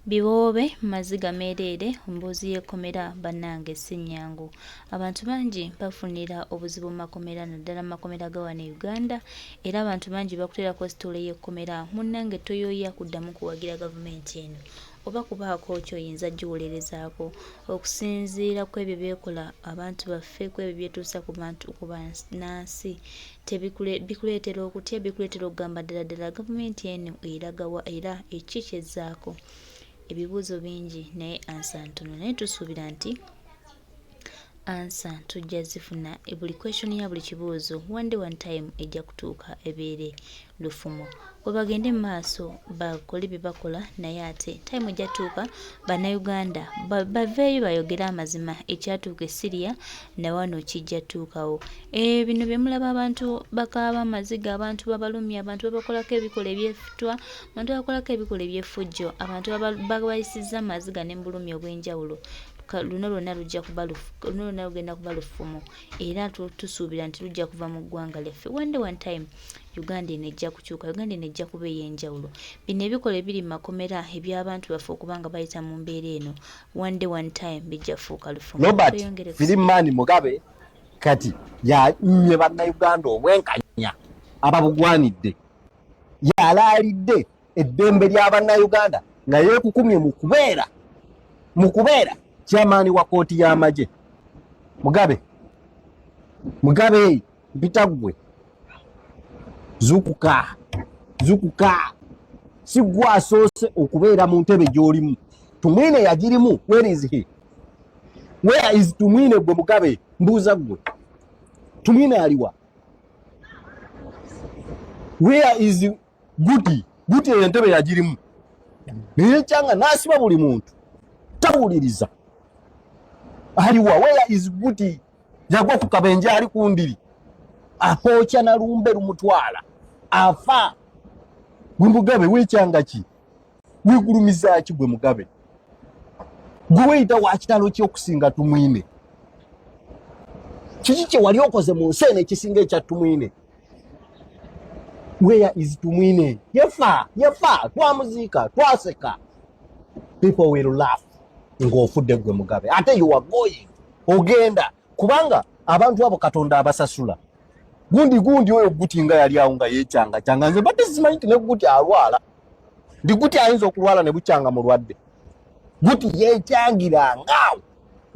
Biwoobe maziga meereere mboozi y'ekkomera bannange si nnyangu. Abantu bangi bafunira obuzibu mu makomera naddala mu makomera ga wano e Uganda era abantu bangi bakuteerako sitoole y'ekkomera munnange toyoya kuddamu kuwagira gavumenti eno oba kubaako ky'oyinza giwolerezaako okusinziira ku ebyo by'ekola abantu baffe ku ebyo by'etuusa ku bantu ku bannansi bikuleetera okutya bikuleetera okugamba ddala ddala gavumenti eno eraga wa era ki kyezzaako ebibuuzo bingi naye ansa ntono naye tusuubira nti ansa tujja zifuna buli question ya buli kibuuzo one day one time ejja kutuuka ebeere lufumo bwe bagende mu maaso bakole bye bakola naye ate time ejja tuuka bannayuganda baveeyo bayogere amazima ekyatuuka e Syria na wano kijja tuukawo. Eh, bino bye mulaba abantu bakaaba amaziga abantu babalumya abantu babakolako ebikola ebyefutwa abantu babakolako ebikola ebyefujjo abantu babayisizza amaziga ne mu bulumi obw'enjawulo luno lwonna lujja kuba luno lwonna lugenda kuba lufumo era tusuubira nti lujja kuva mu ggwanga lyaffe one day one time Uganda eno ejja kukyuka, Uganda eno ejja kuba ey'enjawulo. Bino ebikolwa ebiri mu makomera eby'abantu baffe okuba nga bayita mu mbeera eno, one day one time bijja kufuuka lufumo. Robert Tweyongere Firimani Mugabe kati yammye bannayuganda obwenkanya ababugwanidde, yalaalidde eddembe lya bannayuganda nga yeekukumye mu kubeera kyamaani wa kkooti y'amagye. Mugabe Mugabe mpita ggwe zukuka zukuka si ggwe asoose okubeera mu ntebe gy'olimu. Tumwine yagirimu, where is he? Where is Tumwine? Gwe Mugabe mbuuza ggwe, Tumwine aliwa? Where is Guti? Guti eyo entebe yagirimu naye kyanga n'asiba buli muntu tawuliriza. Aliwa? Where is Guti? Yagwa ku kabenje ali ku ndiri apookya na lumbe lumutwala afa. Gwe Mugabe wekyanga ki? Wegulumiza ki gwe Mugabe? Gwe weyita wa kitalo ki okusinga Tumwine? Kiki kye wali okoze mu nsi eno ekisinga ekya Tumwine? Where is Tumwine? Yefa, yefa, twamuziika, twaseka. People will laugh ng'ofudde gwe Mugabe. Ate you are going. Ogenda kubanga abantu abo Katonda abasasula. Gundi gundi oyo Guti nga yali awo nga yekyanga kyanga, nze mbadde simanyi nti ne Guti alwala. Ndi Guti ayinza okulwala ne bukyanga mulwadde. Guti yekyangira ngaawo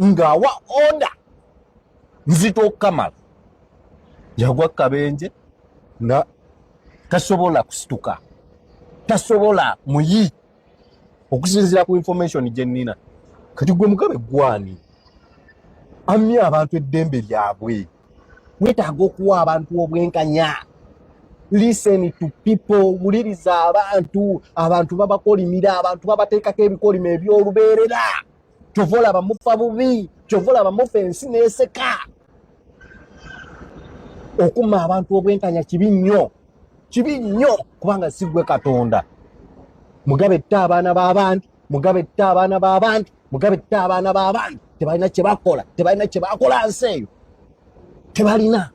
ng'awa order nzito okukamala. Yagwa kabenje nga tasobola kusituka, tasobola muyi okusinziira ku information gye nnina. Kati gwe Mugabe gwani ammye abantu eddembe lyabwe? Weetaaga okuwa abantu obwenkanya. Listen to people, wuliriza abantu. Abantu babakolimira, abantu babateekako ebikolimo eby'olubeerera. Kyova olaba mufa bubi, kyova olaba mufa ensi n'eseka. Okuma abantu obwenkanya kibi nnyo, kibi nnyo, kubanga si ggwe Katonda. Mugabe tta abaana b'abandi, Mugabe tta abaana b'abandi, Mugabe tta abaana b'abandi. Tebalina kye bakola, tebalina kye bakola nsi eyo, tebalina.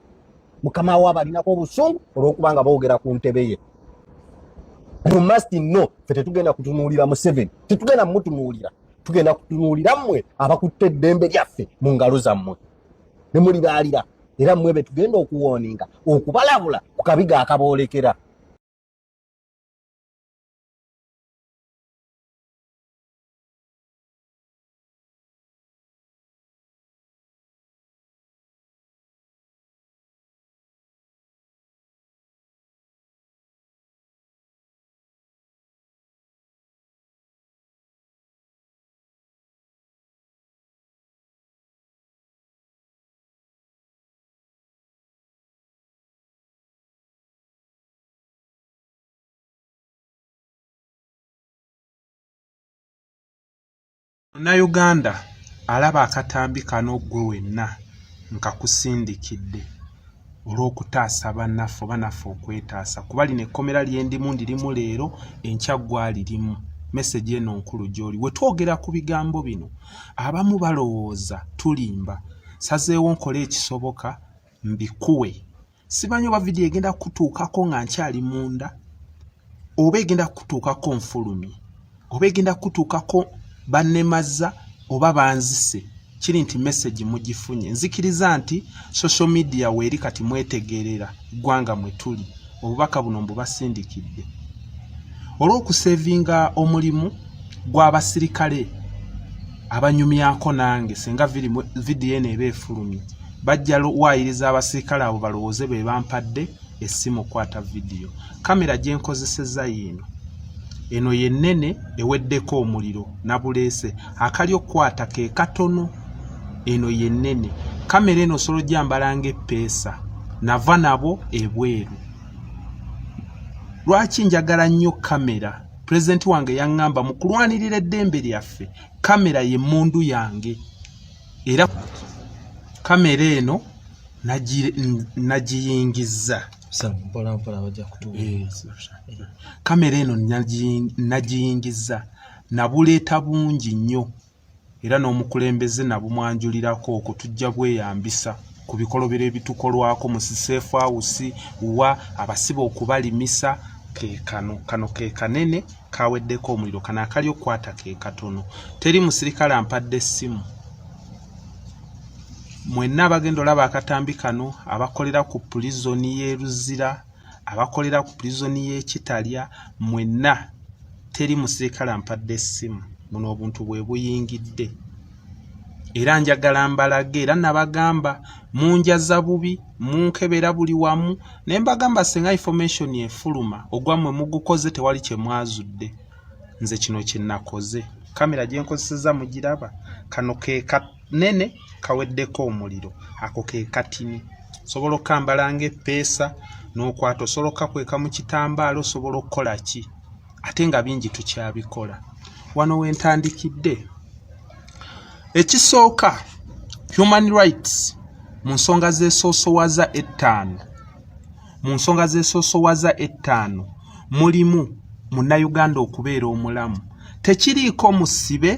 Mukama we abalinako obusungu olw'okuba nga boogera ku ntebe ye. You must know, ffe tetugenda kutunuulira Museveni, tetugenda mutunuulira, tugenda kutunuulira mmwe abakutte eddembe lyaffe mu ngalo zammwe ne mulibaalira, era mmwe be tugenda okuwooninga, okubalabula ku kabiga akaboolekera. Munnayuganda alaba akatambi kano ggwe wenna nkakusindikidde olw'okutaasa bannaffe oba naffe okwetaasa kuba lino ekkomera lye ndimu ndirimu leero enkya ggwe alirimu. Message eno nkulu gy'oli. We twogera ku bigambo bino abamu balowooza tulimba. Nsazeewo nkole ekisoboka mbikuwe. Simanyi oba vidiyo egenda kukutuukako nga nkyali munda oba egenda kukutuukako nfulumye. oba egenda kukutuukako bannemazza oba banzise kiri nti message mugifunye nzikiriza nti social media weeri kati mwetegerera ggwanga mwe tuli obubaka buno mbubasindikidde olw'okusevinga omulimu gw'abasirikale abanyumyako nange senga vidiyo eno eba efulumye bajja waayiriza abasirikale abo balowooze be bampadde essimu kwata vidiyo kamera gye nkozeseza yiino eno yennene eweddeko omuliro nabuleese akali okukwata ke katono eno yennene kamera eno osobola ogyambala ng'eppeesa nava nabo ebweru lwaki njagala nnyo kamera pulezidenti wange yaŋŋamba mu kulwanirira eddembe lyaffe kamera ye mmundu yange era kamera eno nagiyingizza eh, kamera eno nagiyingizza nabuleeta bungi nnyo era n'omukulembeze nabumwanjulirako okwo tujja bweyambisa ku bikolobero ebitukolwako mu siseefu awusi wa abasibe okubalimisa ke kano kano ke kanene kaweddeko omuliro kano akali okukwata ke katono teri musirikale ampadde essimu mwenna abagenda olaba akatambi kano abakolera ku pulizoni y'e Luzira abakolera ku pulizoni y'e Kitalya mwenna teri musirikale ampadde essimu buno obuntu bwe buyingidde era njagala mbalage era nabagamba munjaza bubi munkebera buli wamu ne mbagamba singa information efuluma ogwammwe mugukoze tewali kye mwazudde nze kino kye nakoze kamera gye nkozeseza mugiraba kano ke nene kaweddeko omuliro ako ke katini osobola okukambala ng'eppeesa n'okwata osobola okukakweka mu kitambaala osobola okukola ki ate nga bingi tukyabikola wano we ntandikidde ekisooka human rights mu nsonga z'esoosowaza ettaano mu nsonga z'esoosowaza ettaano mulimu munnayuganda okubeera omulamu tekiriiko musibe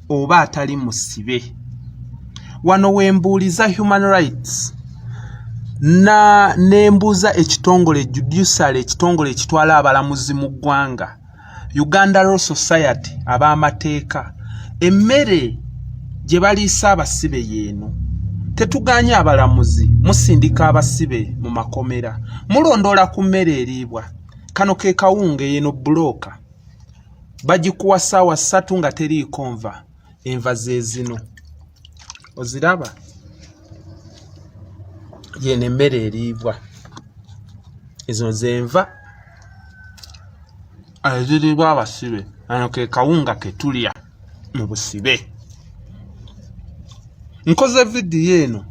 oba atali musibe wano wembuuliza human rights na nembuuza ekitongole judiciary ekitongole ekitwala abalamuzi mu ggwanga Uganda Law Society ab'amateeka emmere gye baliisa abasibe yeeno tetuganye abalamuzi musindika abasibe mu makomera mulondoola ku mmere eriibwa kano ke kawunga eyeno bbulooka bagikuwa ssaawa ssatu nga teriiko nva enva ze zino oziraba yeno emmere eriibwa ezo zenva eziriibwa abasibe ano ke kawunga ke tulya mu busibe nkoze vidiyo eno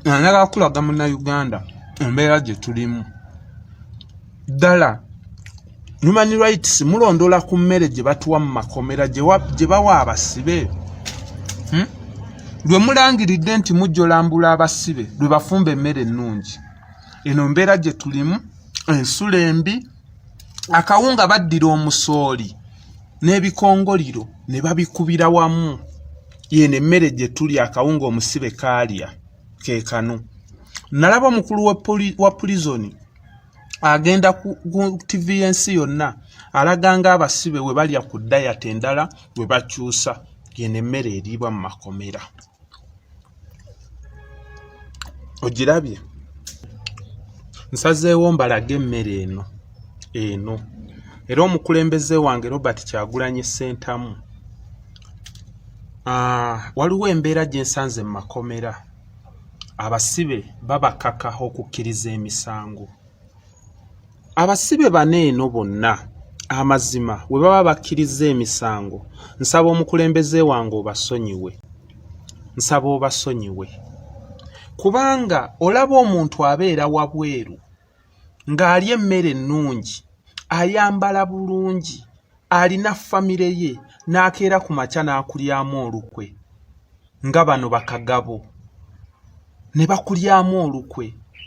njagala kulaga munnayuganda embeera gye tulimu ddala human rights mulondoola ku mmere gye batuwa mu makomera gye bawa abasibe hmm? lwe mulangiridde nti mujja olambula abasibe lwe bafumba emmere ennungi eno mbeera gye tulimu ensula embi akawunga baddira omusooli n'ebikongoliro ne babikubira wamu yeno emmere gye tuli akawunga omusibe kaalya ke kano nalaba omukulu wa pulizoni agenda ku tv y'ensi yonna alaga nga abasibe we balya ku dayati endala we bakyusa yeno emmere eriibwa mu makomera ogirabye nsazeewo mbalage emmere eno eno era omukulembeze wange Robert Kyagulanyi Ssentamu ah, waliwo embeera gye nsanze mu makomera abasibe babakaka okukkiriza emisango Abasibe bano eno bonna amazima we baba bakkirizza emisango nsaba omukulembeze wange obasonyiwe nsaba obasonyiwe kubanga olaba omuntu abeera wabweru ng'alya emmere ennungi ayambala bulungi alina famire ye n'akeera ku makya n'akulyamu olukwe nga bano bakagabo ne bakulyamu olukwe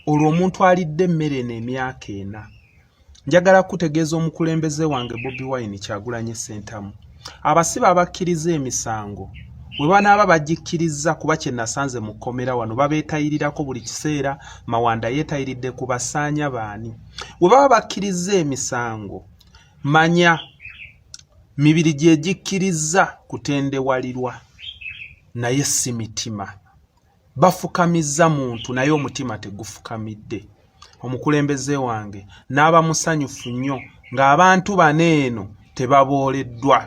olwo omuntu alidde emmere eno emyaka ena njagala kukutegeeza omukulembeze wange Bobi Wine Kyagulanyi Ssentamu abasibe abakkiriza emisango bwe banaaba bagikkirizza kuba kye nasanze mu kkomera wano babeetayirirako buli kiseera Mawanda yeetayiridde ku basaanya baani bwe baba bakkirizza emisango manya Mibiri gye gikkirizza kutendewalirwa naye si mitima. Bafukamizza muntu naye omutima tegufukamidde. Omukulembeze wange n'aba musanyufu nnyo ng'abantu bano eno tebabooleddwa.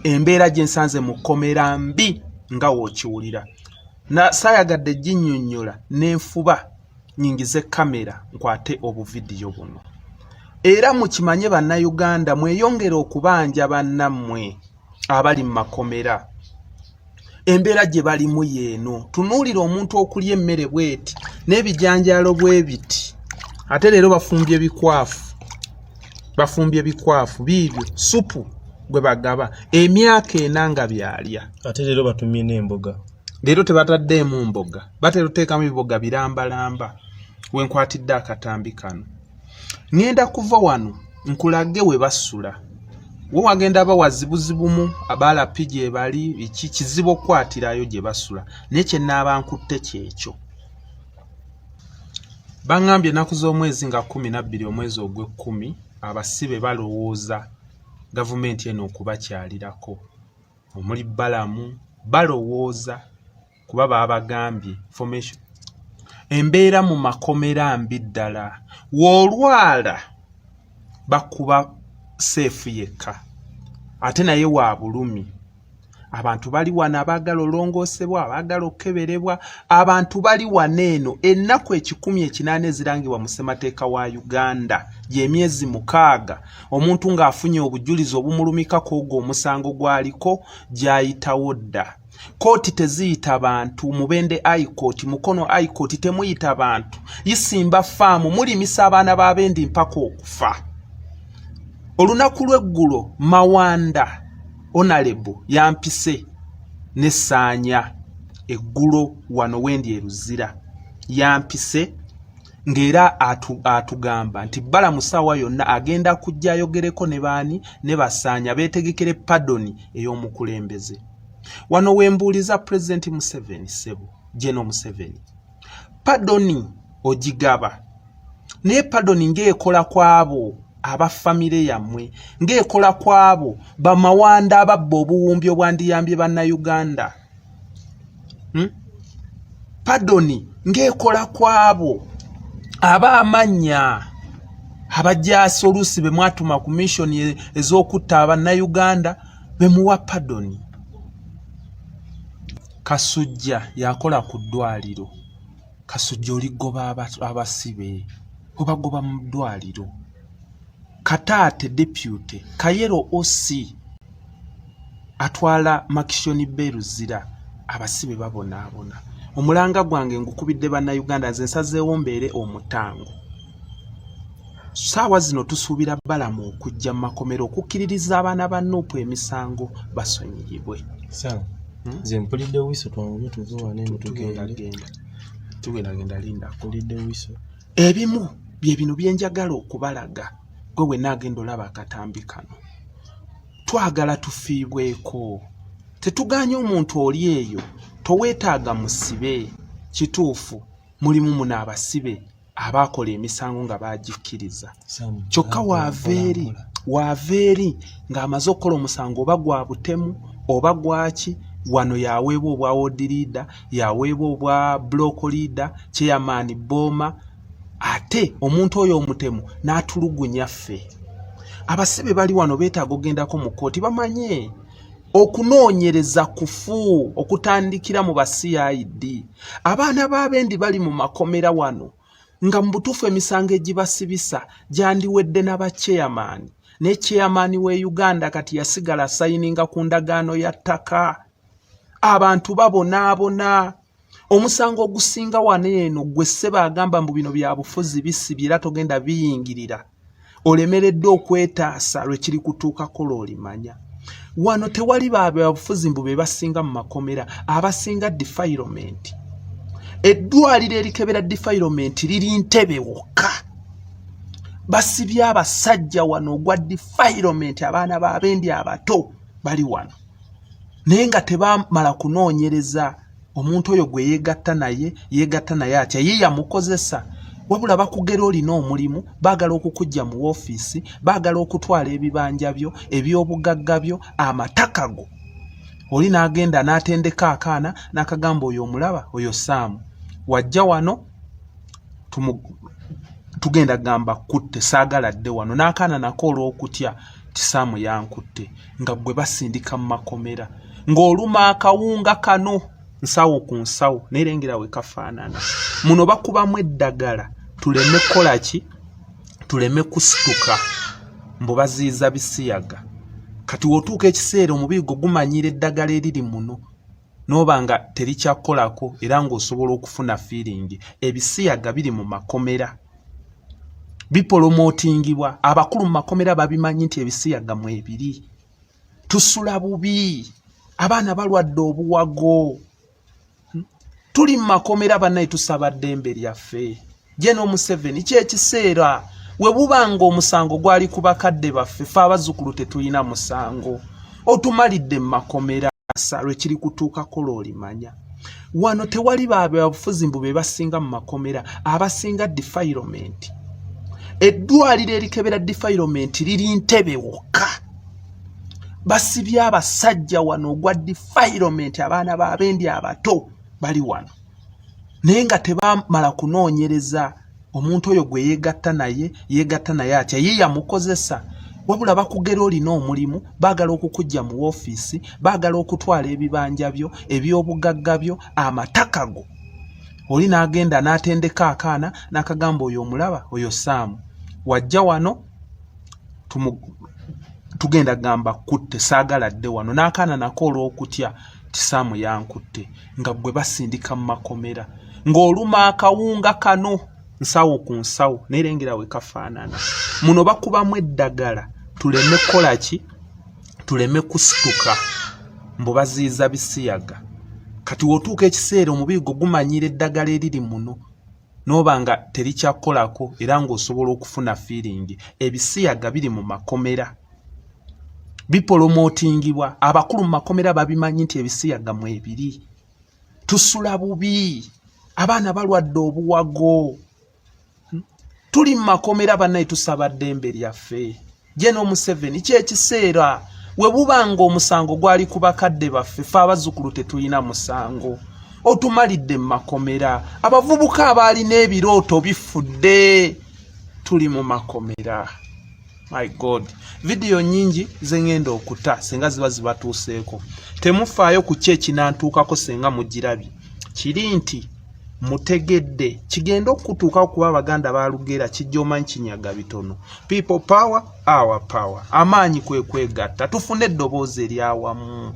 Embeera gye nsanze mu kkomera mbi nga w'okiwulira. Na saayagadde ginnyonnyola ne nfuba nyingize kamera nkwate obuvidiyo buno. Era mukimanye Bannayuganda mweyongere okubanja bannammwe abali mu makomera. Embeera gye balimu y'eno. Tunuulira omuntu okulya emmere bw'eti n'ebijanjaalo bwe biti. Ate leero bafumbye bikwafu, bafumbye bikwafu biibyo supu gwe bagaba emyaka ena nga byalya. Ate leero batumye n'emboga. Leero tebataddeemu mboga, batera oteekamu ebiboga birambalamba. We nkwatidde akatambi kano. Ŋŋenda kuva wano nkulage we basula. Wo wagenda ba wazibuzibumu abalapi gyebali biki kizibu okukwatirayo gye basula naye kye nnaaba nkutte kyekyo. Baŋŋambye ennaku z'omwezi nga 12 omwezi ogw'ekkumi abasibe balowooza gavumenti eno okubakyalirako omuli Balamu balowooza kuba baabagambye formation embeera mu makomera mbi ddala w'olwala bakuba seefu yekka ate naye wa bulumi abantu bali wano abaagala olongoosebwa abaagala okukeberebwa abantu bali wano eno ennaku 180 ezirangibwa mu ssemateeka wa Uganda gy'emyezi 6 omuntu ng'afunye obujulizi obumulumikako ogwo omusango gw'aliko gy'ayitawo dda. Kkooti teziyita bantu, Mubende I Court, Mukono I Court temuyita bantu. Isimba faamu mulimisa abaana b'abendi mpaka okufa. Olunaku lw'eggulo Mawanda Onalebo yampise ne Ssaanya eggulo wano wendi e Luzira yampise ng'era atugamba nti Balamu ssaawa yonna agenda kujja ayogereko ne baani ne Basaanya beetegekere padoni ey'omukulembeze. Wano wembuuliza Pulezidenti Museveni, ssebo General Museveni, padoni ogigaba naye padoni ng'ekola ku abo aba famire yammwe, ng'ekola ku abo bamawanda ababba obuwumbi obwandiyambye Bannayuganda. Padoni ng'ekola ku abo ab'amannya abajaasi oluusi be mwatuma ku missoni ez'okutta Abannayuganda be muwa padoni. Kasujja yakola ku ddwaliro. Kasujja oligoba abasibe obagoba mu ddwaliro. Kataate deputy Kayero OC atwala Makishoni Bay Luzira abasibe babonaabona. Omulanga gwange ngukubidde Bannayuganda nze nsazeewo mbeere omutango. Ssaawa zino tusuubira Balamu okujja mu makomera okukkiririza abaana ba Nup emisango basonyiyibwe. Nze mpulidde wiso twanguye tuve wano eno tugende. Tugenda genda lindako. Mpulidde wiso. Ebimu bye bino bye njagala okubalaga gwe wenna agenda olaba akatambi kano. Twagala tufiibweko. Tetugaanye omuntu oli eyo toweetaaga musibe. Kituufu mulimu muno abasibe abaakola emisango nga baagikkiriza. Kyokka waava eri waava eri ng'amaze okukola omusango oba gwa butemu oba gwaki wano yaweebwa obwa ward leader, yaweebwa obwa block leader, chairman booma, ate omuntu oyo omutemu n'atulugunya ffe. Abasibe bali wano beetaaga okugendako mu kkooti bamanye okunoonyereza kufu okutandikira mu ba CID. Abaana b'abendi bali mu makomera wano nga mu butuufu emisango egibasibisa gyandiwedde na ba chairman. Ne chairman we Uganda kati yasigala asayininga ku ndagaano ya ttaka. Abantu babonaabona. Omusango ogusinga wano eno gwe ssebo agamba mbu bino bya bufuzi bisibye era togenda biyingirira. Olemereddwa okwetaasa lwe kiri kutuukako lw'olimanya. Wano tewali ba byabufuzi mbu be basinga mu makomera, abasinga defilement. Eddwaliro erikebera defilement liri Ntebe wokka. Basibye abasajja wano ogwa defilement, abaana b'abendi abato bali wano. Naye nga tebamala kunoonyereza omuntu oyo gwe yeegatta naye, yeegatta naye atya, ye yamukozesa. Wabula bakugera olina omulimu, baagala okukuggya mu woofiisi, baagala okutwala ebibanja byo, eby'obugagga byo, amataka go. Oli n'agenda n'atendeka akaana n'akagamba oyo omulaba oyo Saamu wajja wano tugenda gamba kutte saagala dde wano n'akaana nako olw'okutya ti Saamu yankutte nga gwe basindika mu makomera ng'oluma akawunga kano nsawo ku nsawo naye lengera we kafaanana. Muno bakubamu eddagala tuleme kukola ki, tuleme kusituka mbu baziyiza bisiyaga. Kati w'otuuka ekiseera omubiri gwo gumanyiira eddagala eriri muno n'oba nga terikyakukolako era ng'osobola okufuna fiiringi. Ebisiyaga biri mu makomera bipolomootingibwa, abakulu mu makomera babimanyi nti ebisiyaga mwebiri. Tusula bubi, abaana balwadde obuwago, tuli mu makomera bannaye, tusaba ddembe lyaffe. General Museveni kyekiseera we buba nga omusango gwali ku bakadde baffe, ffe abazzukulu tetulina musango, otumalidde mu makomera lwe kiri kutuukako lw'olimanya. Wano tewali babyabufuzi mbu be basinga mu makomera, abasinga defilement. Eddwaliro erikebera defilement liri Ntebe wokka. Basibye abasajja wano ogwa defilement, abaana b'abendi abato bali wano naye nga tebamala kunoonyereza omuntu oyo gwe yeegatta naye, yeegatta naye atya, ye yamukozesa. Wabula bakugera olina omulimu, baagala okukuggya mu woofiisi, baagala okutwala ebibanja byo, eby'obugagga byo, amataka go. Oli n'agenda n'atendeka akaana n'akagamba oyo omulaba oyo Saamu wajja wano tugenda gamba kutte saagala dde wano n'akaana nako olw'okutya ti Saamu yankutte nga gwe basindika mu makomera ng'oluma akawunga kano nsawo ku nsawo naye lengera we kafaanana. Muno bakubamu eddagala tuleme kukola ki, tuleme kusituka mbu baziyiza bisiyaga. Kati w'otuuka ekiseera omubiri gwo gumanyiira eddagala eriri muno n'oba nga terikyakukolako era ng'osobola okufuna fiiringi. Ebisiyaga biri mu makomera bipolomootingibwa, abakulu mu makomera babimanyi nti ebisiyaga mwebiri. Tusula bubi, abaana balwadde obuwago, tuli mu makomera bannaye, tusaba ddembe lyaffe. General Museveni kyekiseera we buba nga omusango gwali ku bakadde baffe, ffe abazzukulu tetulina musango, otumalidde mu makomera. Abavubuka abaalina ebirooto bifudde, tuli mu makomera. My God, vidiyo nnyingi ze ŋŋenda okuta singa ziba zibatuuseeko. Temufaayo ku ki ekinantuukako singa mugirabye. Kiri nti mutegedde kigenda okutuukako kuba Abaganda baalugera kijja omanyi kinyaga bitono. People power, our power. Amaanyi kwe kwegatta tufune eddoboozi eryawamu.